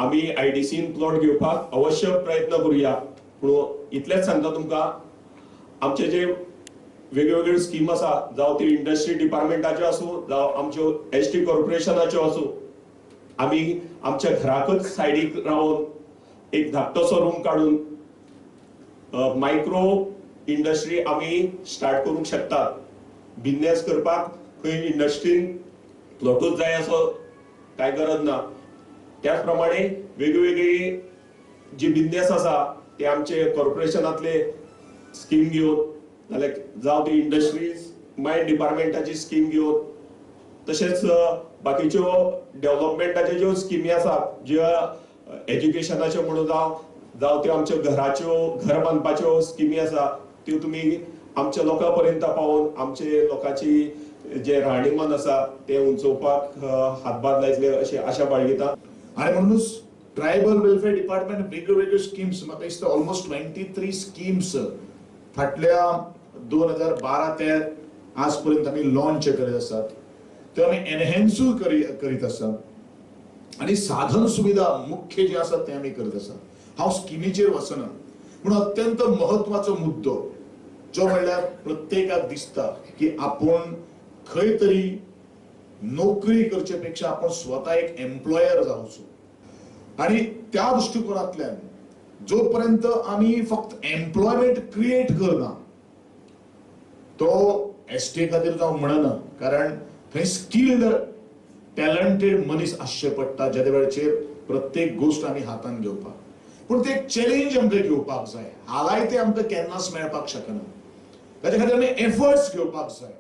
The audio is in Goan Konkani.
आमी आयडीसीन प्लॉट घेवपाक अवश्य प्रयत्न करुया. पूण इतलेंच सांगता तुमकां, आमचे जे वेगवेगळ्यो स्कीम आसा, जावं ती इंडस्ट्री डिपार्टमेंटाच्यो आसूं, जावं आमच्यो एसटी कॉर्पोरेशनाच्यो आसूं, आमी आमच्या घराकच सायडीक रावन एक धाकटोसो रूम काडून मायक्रो इंडस्ट्री आमी स्टार्ट करूंक शकतात. बिजनेस करपाक खंय इंडस्ट्रीन प्लॉटूच जाय असो कांय गरज ना. त्याच प्रमाणे वेगवेगळी जी बिजनेस आसा ते आमचे कॉर्पोरेशनांतले स्कीम घेवन, जाल्यार जावं ती इंडस्ट्रीज मायन डिपार्टमेंटाची स्कीम घेवन, तशेंच बाकीच्यो डेव्हलपमेंटाच्यो ज्यो स्किमी आसात, ज्यो एज्युकेशनाच्यो म्हणून जावं त्यो आमच्यो घराच्यो घर बांदपाच्यो स्किमी आसा, त्यो तुमी आमच्या लोकां पर्यंत पावोवन आमचे लोकांची जे राहणीमान आसा ते उंचोवपाक हातभार लायतले अशी आशा बाळगिता. आनी म्हणूनच ट्रायबल वेलफेअर डिपार्टमेंट वेगळ्यो स्किम्स, म्हाका दिसता ऑलमोस्ट 23 स्किम्स फाटल्या 2012 ते आज पर्यंत आमी लॉन्च करीत आसात, त्यो आमी एनहेन्सूय करीत आसात आनी साधन सुविधा मुख्य जे आसा ते आमी करीत आसात. हांव स्किमीचेर वचना, पूण अत्यंत म्हत्वाचो मुद्दो जो म्हणल्यार प्रत्येकाक दिसता की आपूण खंय तरी नोकरी करचे पेक्षा आपण स्वता एक एम्प्लॉयर जावचो. आनी त्या दृश्टिकोनांतल्यान जो पर्यंत आमी फक्त एम्प्लॉयमेंट क्रिएट करना, तो एसटी खातीर हांव म्हणना, कारण थंय स्किल्ड टॅलंटेड मनीस आसचे पडटा जेदे वेळचेर प्रत्येक गोश्ट आमी हातान घेवपाक. पूण ते एक चॅलेंज आमकां घेवपाक जाय, हालाय ते आमकां केन्नाच मेळपाक शकना, ताच्या खातीर आमी एफर्ट्स घेवपाक जाय.